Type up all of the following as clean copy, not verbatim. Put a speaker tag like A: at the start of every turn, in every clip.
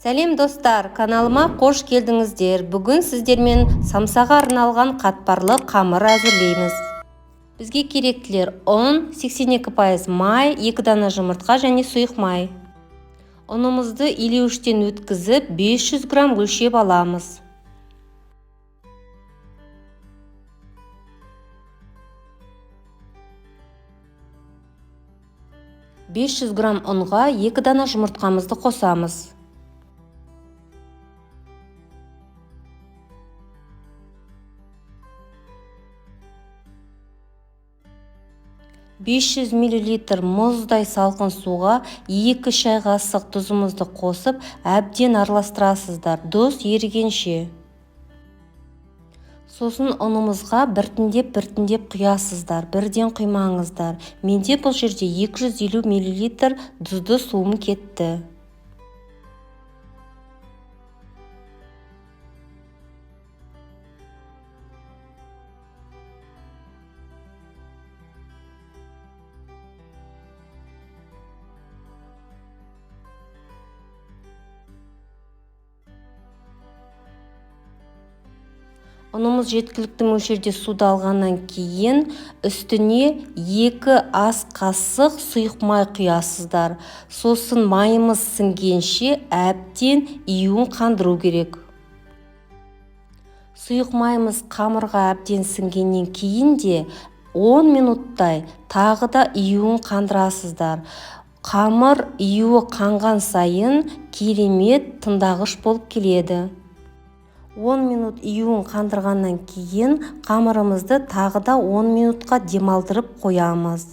A: Сәлем достар, каналыма қош келдіңіздер. Бүгін сіздермен самсаға арналған қатпарлы қамыр әзірлейміз. Бізге керектілер ұн, 82% май, 2 дана жұмыртқа және сұйық май. Ұнымызды илеуіштен өткізіп 500 грамм өлшеп аламыз. 500 грамм ұнға 2 дана жұмыртқамызды қосамыз. 500 миллилитр мұздай салқын суға 2 шай қасық тұзымызды қосып, әбден араластырасыздар, тұз ерігенше. Сосын ұнымызға біртіндеп-біртіндеп құясыздар, бірден құймаңыздар. Менде бұл жерде 250 миллилитр тұзды суым кетті. Ұнымыз жеткілікті мөлшерде суды алғаннан кейін үстіне 2 ас қасық сұйық май құясыздар. Сосын майымыз сіңгенше әбден июін қандыру керек. Сұйық майымыз қамырға әбден сіңгеннен кейін де 10 минуттай тағы да июін қандырасыздар. Қамыр июі қанған сайын керемет тыңдағыш болып келеді. 10 минут июін қандырғаннан кейін қамырымызды тағы да 10 минутқа демалдырып қоямыз.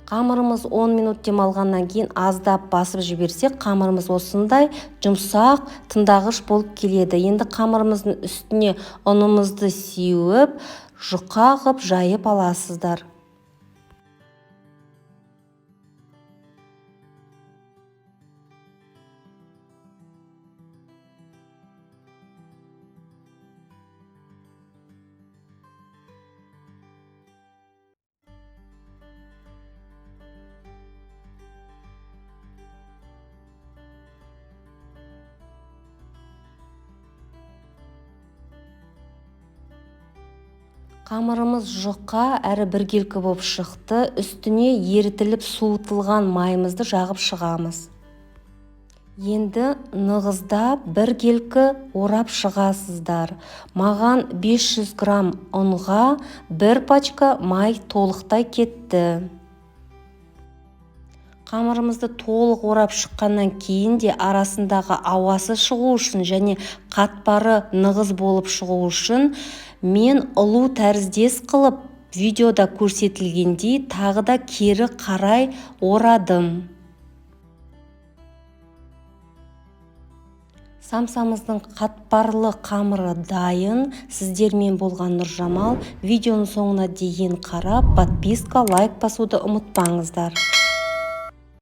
A: Қамырымыз 10 минут демалғаннан кейін аздап басып жіберсек, қамырымыз осындай жұмсақ, тыңдағыш болып келеді. Енді қамырымыздың үстіне ұнымызды сеуіп, жұқа қып жайып аласыздар. Қамырымыз жұқа әрі біркелкі болып шықты. Үстіне ерітіліп суытылған майымызды жағып шығамыз. Енді нығыздап біркелкі орап шығасыздар. Маған 500 грамм ұнға 1 пачка май толықтай кетті. Қамырымызды толық орап шыққаннан кейін де арасындағы ауасы шығу үшін және қатпары нығыз болып шығу үшін мен ұлу тәріздес қылып видеода көрсетілгендей тағы да кері қарай орадым. Самсамыздың қатпарлы қамыры дайын. Сіздермен болған Нұржамал. Видеоның соңына дейін қарап, подписка, лайк басуды ұмытпаңыздар.